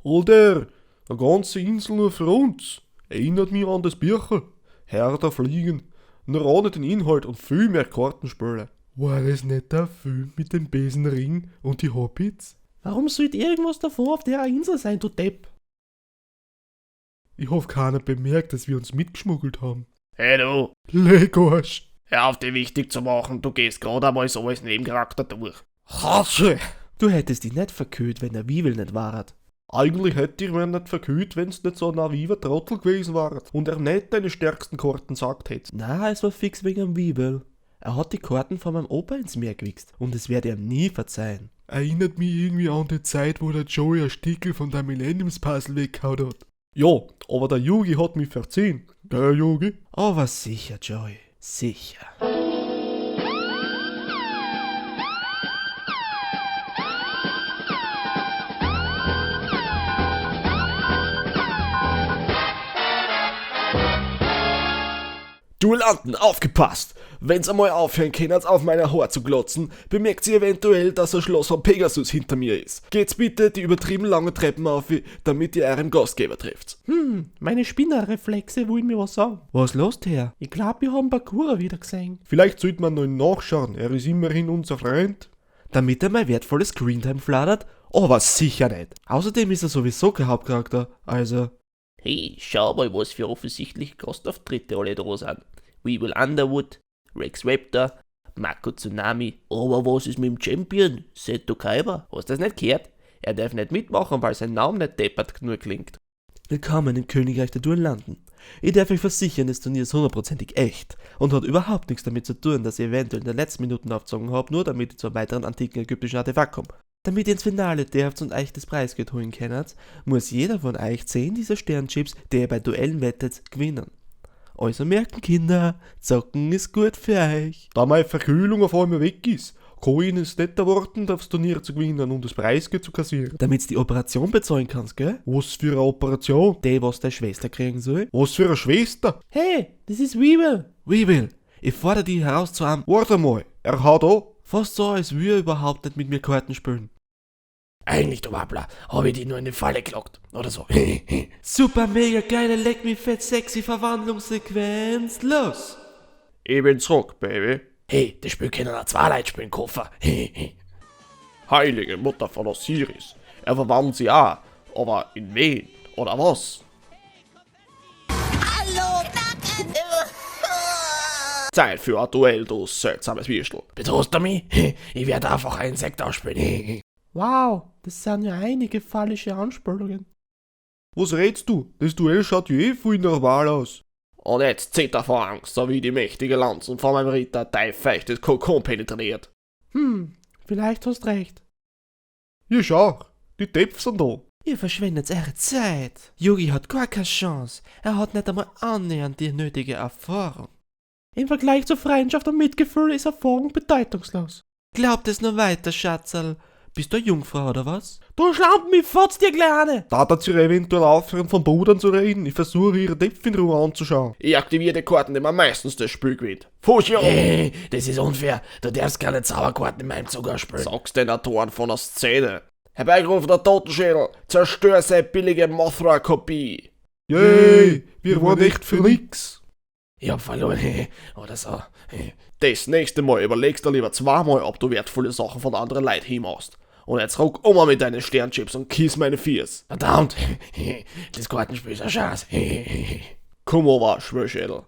Alter, eine ganze Insel nur für uns. Erinnert mich an das Bücherl. Herr der Fliegen. Nur auch nicht den Inhalt und viel mehr Kartenspiele. War das nicht der Film mit dem Besenring und die Hobbits? Warum sollte irgendwas davon auf der Insel sein, du Depp? Ich hoffe, keiner bemerkt, dass wir uns mitgeschmuggelt haben. Hey du, Legosch! hör auf, dich wichtig zu machen, du gehst gerade einmal so als Nebencharakter durch. Hatsche! Du hättest dich nicht verkühlt, wenn der Wiebel nicht waret. Eigentlich hätte ich mir nicht verkühlt, wenn's nicht so ein naiver Trottel gewesen war und er nicht deine stärksten Karten sagt hätte. Na, es war fix wegen am Wiebel. Er hat die Karten von meinem Opa ins Meer gewichst und es werde ihm nie verzeihen. Erinnert mich irgendwie an die Zeit, wo der Joey ein Stickel von der Millenniums-Puzzle weggehauen hat. Ja, aber der Yugi hat mich verziehen. Gell, Yugi? Aber sicher, Joey. Sicher. Duellanten, aufgepasst! Wenn's einmal aufhören könnt, auf meine Haar zu glotzen, bemerkt ihr eventuell, dass ein Schloss von Pegasus hinter mir ist. Geht's bitte die übertrieben lange Treppen auf, damit ihr euren Gastgeber trefft. Meine Spinnerreflexe wollen mir was sagen. Was los, her? Ich glaub, wir haben Bakura wieder gesehen. Vielleicht sollte man noch nachschauen, er ist immerhin unser Freund. Damit er mein wertvolles Screentime fladert? Aber sicher nicht. Außerdem ist er sowieso kein Hauptcharakter, also. Hey, schau mal, was für offensichtliche Gastauftritte alle da sind. Weevil Underwood, Rex Raptor, Mako Tsunami. Aber was ist mit dem Champion, Seto Kaiba? Hast du das nicht gehört? Er darf nicht mitmachen, weil sein Name nicht deppert genug klingt. Willkommen im Königreich der Duellanten. Ich darf euch versichern, das Turnier ist hundertprozentig echt und hat überhaupt nichts damit zu tun, dass ich eventuell in den letzten Minuten aufgezogen habe, nur damit ich zu einem weiteren antiken ägyptischen Artefakt komme. Damit ihr ins Finale dürft und euch das Preisgeld holen könnt, muss jeder von euch 10 dieser Sternchips, die ihr bei Duellen wettet, gewinnen. Also merken, Kinder, zocken ist gut für euch. Da meine Verkühlung auf einmal weg ist, kann ich es nicht erwarten, aufs Turnier zu gewinnen und das Preisgeld zu kassieren. Damit du die Operation bezahlen kannst, gell? Was für eine Operation? Die, was deine Schwester kriegen soll. Was für eine Schwester? Hey, das ist Weevil. Weevil, ich fordere dich heraus zu einem Warte mal, er hat auch. Fast so, als würde er überhaupt nicht mit mir Karten spielen. Eigentlich, du Wappler, hab ich dich nur in die Falle gelockt. Oder so. Super mega geile Leck mich fett sexy Verwandlungssequenz. Los! Ich bin zurück, Baby. Hey, das Spiel können auch zwei Leute spielen, Koffer. Heilige Mutter von Osiris. Er verwandelt sie auch. Aber in wen? Oder was? Hallo, Nacken. Zeit für ein Duell, du seltsames Würstel. Bedrohst du mich? Ich werde einfach einen Insekt ausspielen. Wow, das sind ja einige phallische Anspielungen. Was redst du? Das Duell schaut ja eh voll normal aus. Und jetzt zitter vor Angst, so wie die mächtige Lanzen von meinem Ritter dein feuchtes Kokon penetriert. Vielleicht hast recht. Ja, schau, die Töpfe sind da. Ihr verschwendet eure Zeit. Yugi hat gar keine Chance. Er hat nicht einmal annähernd die nötige Erfahrung. Im Vergleich zu Freundschaft und Mitgefühl ist Erfahrung bedeutungslos. Glaubt es nur weiter, Schatzerl. Bist du eine Jungfrau oder was? Du Schlampen, ich fotz dir gleich eine! Da hat sie eventuell aufhören, von Brudern zu reden. Ich versuche, ihre Töpfe in Ruhe anzuschauen. Ich aktiviere die Karten, die man meistens das Spiel gewinnt. Fusion! Hey, das ist unfair. Du darfst keine Zauberkarten in meinem Zug ausspielen. Sag's den Autoren von der Szene. Herbeigerufener Totenschädel, zerstör seine billige Mothra-Kopie. Yay, wir waren echt für nix. Ich hab verloren. Oder so. Das nächste Mal überlegst du lieber zweimal, ob du wertvolle Sachen von anderen Leuten hinmachst. Und jetzt ruck um mit deinen Sternchips und kiss meine Fiers. Verdammt. Das Kartenspiel ist ein Schatz. Komm over, Schwörschädel.